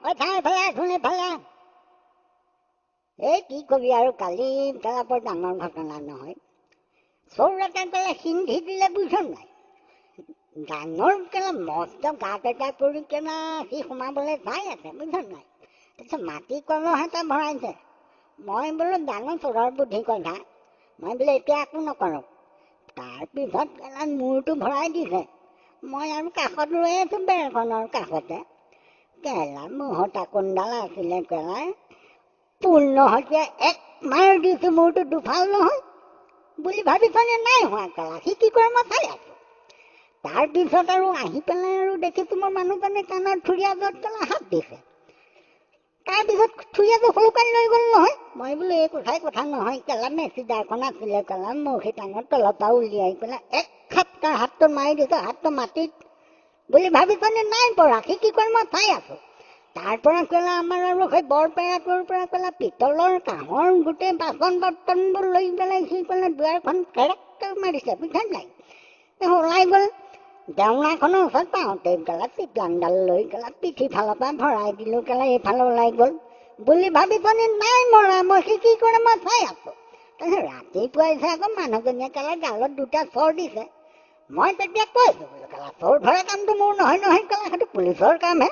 ঐ চা, এইফালে আহচোন, এইফালে আহ। এই কি কবি আৰু, কালি কেলা বৰ ডাঙৰ ঘটনা নহয়। চোৰ এটা কেলা সিন্ধি দিলে, বুজিছ নাই? ডাঙৰ কেলা মস্ত গাঁত এটা কৰি কেলা সি সোমাবলৈ চাই আছে, বুজিছ নাই? তাৰপিছত মাটি কলহ এটা ভৰাইছে। মই বোলো জানো চোৰৰ বুদ্ধি কথা, মই বোলো এতিয়া একো নকৰোঁ। তাৰপিছত কেলা মূৰটো ভৰাই দিছে। মই আৰু কাষত ৰৈ আছোঁ, বেৰখনৰ কাষতে। কেলা মুহতা কোনডাল আছিলে কেলা, পূৰ্ণহতীয়া এক মাৰ দিছোঁ, মূৰটো দুফাল নহয় বুলি ভাবিছনে নাই হোৱা? কেলা সি কি কৰে মই চাই আছোঁ। তাৰপিছত আৰু আহি পেলাই আৰু দেখিছোঁ মই মানুহজনে কাণৰ থুৰীয়াযোৰত কেলা হাত দিছে। তাৰপিছত থুৰীয়াযোৰ সোলোকাই লৈ গ'ল নহয়। মই বোলো এই কথাই কথা নহয়। কেলা মেচিদাৰখন আছিলে কেলা, মূৰ্খী টাঙৰ তলৰ পৰা উলিয়াই পেলাই এক খাপ তাৰ হাতটো মাৰি দিছোঁ। হাতটো মাটিত বুলি ভাবিছনে নাই পৰা? সি কি কৰে মই চাই আছোঁ। তাৰ পৰা কেলা আমাৰ আৰু সেই বৰপেৰাটোৰ পৰা কেলা পিতলৰ কাঁহৰ গোটেই বাচন বৰ্তনবোৰ লৈ পেলাই সি পেলাই দুৱাৰখন কেৰেককৈ মাৰিছে, বুজিছা নাই? ওলাই গ'ল। দেওনাখনৰ ওচৰত পাওঁতে কেলা চিপলাংডাল লৈ কেলা পিঠি ফালৰ পৰা ভৰাই দিলোঁ। কেলা এইফালে ওলাই গ'ল বুলি ভাবিছনে নাই মৰা? মই সি কি কৰে মই চাই আছোঁ। তাৰপিছত ৰাতিপুৱাইছে আকৌ মানুহজনীয়ে কেলা গালত দুটা চৰ দিছে। মই তেতিয়া কৈছোঁ বোলো কেলা চোৰ ধৰা কামটো মোৰ নহয় নহয় কেলা, সেইটো পুলিচৰ কামহে।